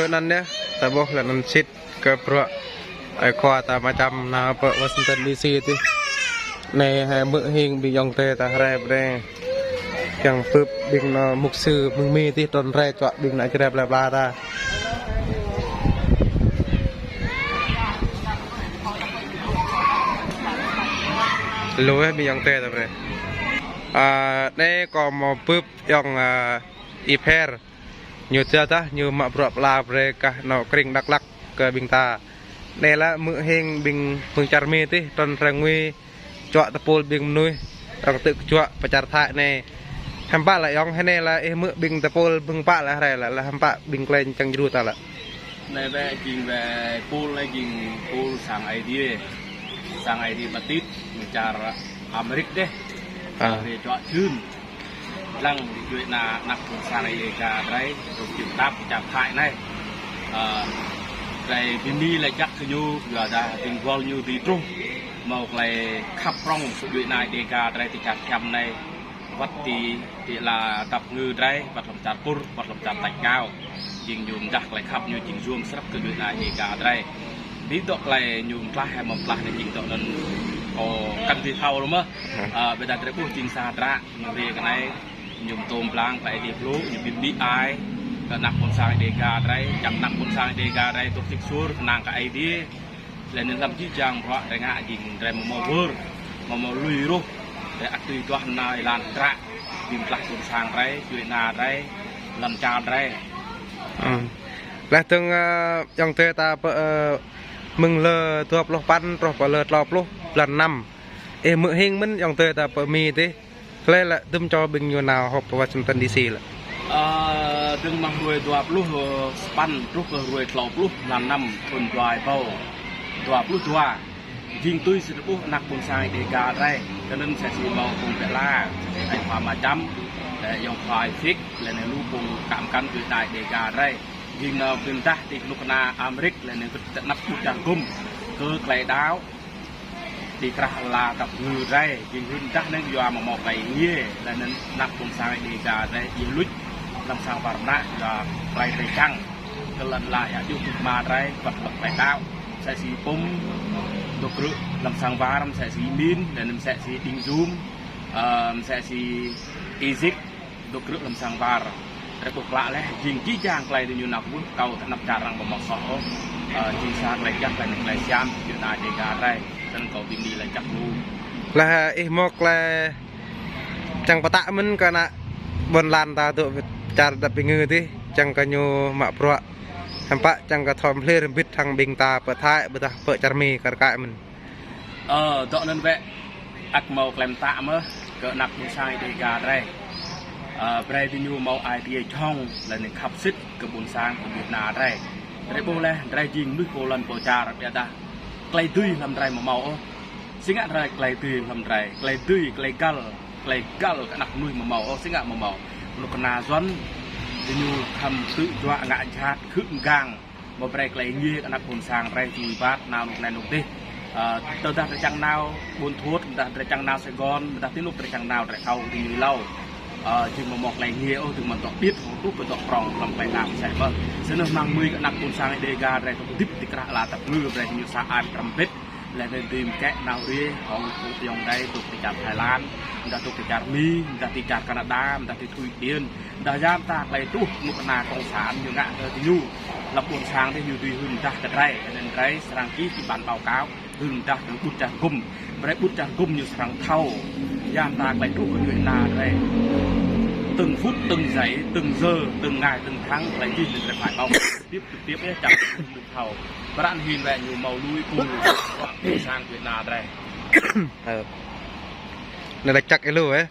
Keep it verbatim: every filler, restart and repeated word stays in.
Anŭn yơh, ta ƀuh lĕ anŭn sĭt kơ bruă ơi khua ta mơčăm nao pơ Washington D C tih. Anai hơmư̆ hing ƀing ayŏng adơi ta rai pơ anai. Kiăng bưp ƀing anŏ mục sư mơ̆ng Mi tih trŭn rai čuă ƀing anŏ čơrep lĕ pla ta. Lu yơh ƀing ayŏng adơi ta pơ anai. A, anai kâo hmâo bưp ayŏng, a, Y Pher. Ñu tơdah ñu mă bruă pla brơi kah anŏ krĭng Dak Lak kơ ƀing ta. Anai lĕ hơmư̆ hing ƀing mơ̆ng čar Mi tih trŭn rai ngui čuă tơpul ƀing mơnuih arăng tŭ kơčuă pơ čar Thai anai. Hiư̆m pă lĕ ayŏng, hơnai lĕ ih hơmư̆ ƀing tơpul mơ̆ng pă lĕ rai lĕ, lĕ hiư̆m pă ƀing tơlơi čang djru ta lĕ? Anai bĕ jing bĕ pul anai jing pul sang Aê Diê, sang Aê Diê Batit, mơ̆ng čar Amêrik dêh. A. Čar Aê Diê čuă čun. Lăng djuai ană, ană ƀôn sang Dêga drei, dŏ jing tap čar Thai anai. Ơ, drei bơni laĭ jăk kơ ñu, yua dah ƀing gol ñu dưi truh. Hmâo tơlơi khăp prŏng kơ djuai ană Dêga drei ti čar Siam anai. Wăt ti, ti la dap ngư drei, wăt hlăm čar Kur, wăt hlăm čar tač rơngiao. Jing ñu mơdah tơlơi khăp ñu jing yuôm srăp kơ djuai ană Dêga drei. Ƀu dŏ tơlơi ñu mơtlaih, hơmâo mơtlaih anai jing dŏ anŭn kâo kăn dưi thâo lu mơh. Ơ, ƀiădah drei ƀuh jing sa dră. Ñu rai kơ anai, ñu tôm blang kơ Aê Diê hlô, ñu bĭ bĭ ai kơ ană ƀôn sang Dêga drei, čang ană ƀôn sang Dêga drei dŏ sĭt suôr kơnang kơ Aê Diê. Lĕ anŭn hlăm jih jang bruă drei ngă jing drei hmâo hmâo wơr, hmâo hmâo lui ruh, drei ăt tui duah nao êlan dră, ƀing tơlơi ƀôn sang drei, djuai ană drei, lŏn čar drei. Ơ. Lĕ tơ̆ng, ơ, ayŏng adơi ta pơ, ơ, mơ̆ng lơ dua pluh păn truh pơ lơ klâo pluh blan năm. Ih hơmư̆ hing mơ̆n ayŏng adơi ta pơ Mi tih. Hlơi lĕ dŭm čô ƀing ñu nao hŏp pơ Washington D C lĕ? Ơ, dơ̆ng mơ̆ng hruê dua pluh sapăn truh kơ hruê klâo pluh blan năm thŭn dua rơbâo dua pluh dua. Jing tui sĭt ƀuh ană ƀôn sang Dêga drei. Kơ anŭn msĕ si hmâo phung pĕ la, ai khua mơčăm, lĕ ayŏng khua Fik, lĕ anai lu phung kăm kăn djuai ană Dêga drei. Jing nao ƀing dah ti kơnuk kơna Amêrik, lĕ anai gơ̆t tơnap ƀut čar gum kơ tơlơi đaŏ. Ti krah ala dap ngư drei, jing hưn dah anŭn yua hmâo hmâo tơlơi ngiê, lĕ anŭn ană ƀôn sang Dêga drei, ia luč, hlăm sang war mơnă, yua tơlơi drei čang, kơ lŏn ala ia djŭ kơ ma drei, wăt hlăm tơlơi đaŏ, msĕ si Pum, dŏ krư̆, hlăm sang war, msĕ si Min, lĕ anŭn msĕ si Đing Jum, ơ, msĕ si Izik, dŏ krư̆ hlăm sang war. Drei ƀuh klă leh, jing jih jang tơlơi diñu nao kwưh, kâo tơ anăp čar arăng ƀu hmâo soh ôh. Ơ, jing sa tơlơi jăk, tơlơi, tơlơi siam, djuai ană Dêga drei. Tơl kâo bơni laĭ jăk lu. Lĕ ih hmâo tơlơi čang pơtă mơ̆n kơ ană ƀôn lan ta dŏ čar dap ƀing ngư tih, čang kơ ñu mă bruă. Hiư̆m pă čang kơ thâo pơhlĭr hơbĭt hăng ƀing ta pơ Thai, ƀôdah pơ čar Mi kar kaĭ mơ̆n. Ơ, dŏ anŭn wĕ, ăt hmâo tơlơi pơtă mơ̆n kơ ană ƀôn sang Dêga drei. Ơ, brei diñu hmâo ai tiê jhŏng, lĕ anŭn khăp sĭt kơ ƀôn sang kơ djuai ană drei. Drei ƀuh leh, drei jing mơnuih pô lŏn pô čar, ƀiădah tơlơi dưi hlăm drei hmâo hmâo ôh. Si ngă drei tơlơi dưi hlăm drei, tơlơi dưi, tơlơi găl, tơlơi găl kơ ană mơnuih hmâo hmâo ôh, si ngă hmâo hmâo. Kơnuk kơna Yuăn, diñu khăm tŭ juă ngă jhat, khư̆ mgang. Hmâo brei tơlơi ngiê kơ ană ƀôn sang drei jui ƀat nao anŭk anai anŭk dih. Ơ, tơdah drei čang nao Ƀuôn Thuôt, tơdah drei čang nao Sài Gòn, tơdah ti anŭk drei čang nao drei thâo diñu hlâo. Ơ, jing hmâo hmâo tơlơi ngiê ôh, jing mơ̆n dŏ ƀiă, hmâo truh kơ dŏ prŏng hlăm tơlơi đaŏ mơsĕ mơ̆n. Snăn mơ̆ng mui kơ ană ƀôn sang Dêga drei dŏ hơdip ti krah ala dap ngư drei diñu sa ai pơtrăm bĭt. Leh anŭn dưi mơkĕ nao rai, hŏng phung ayŏng adơi dŏ ti čar Thái Lan, dah dŏ ti čar Mi, dah ti čar Canada, dah ti Thụy Điển, dah yam ta tơlơi truh kơnuk kơna cộng sản ñu ngă kơ diñu. Hlăm ƀôn sang dih ñu dưi hưn dah kơ drei, anŭn drei srăng čih ti ban báo cáo, hưn dah kơ ƀut čar gum. Brei ƀut čar gum ñu srăng thâo. Yam ta tơlơi truh kơ djuai ană drei. Từng phút, từng giây, từng giờ, từng ngày, từng tháng, tơlơi čih anŭn drei phải báo cáo trực tiếp, trực tiếp yơh, čang thâo. Bră anai hĭn wĕ ñu hmâo lui pul, ƀôn sang djuai ană drei. Ơ. Anai laĭ čăk ih lu, ơ.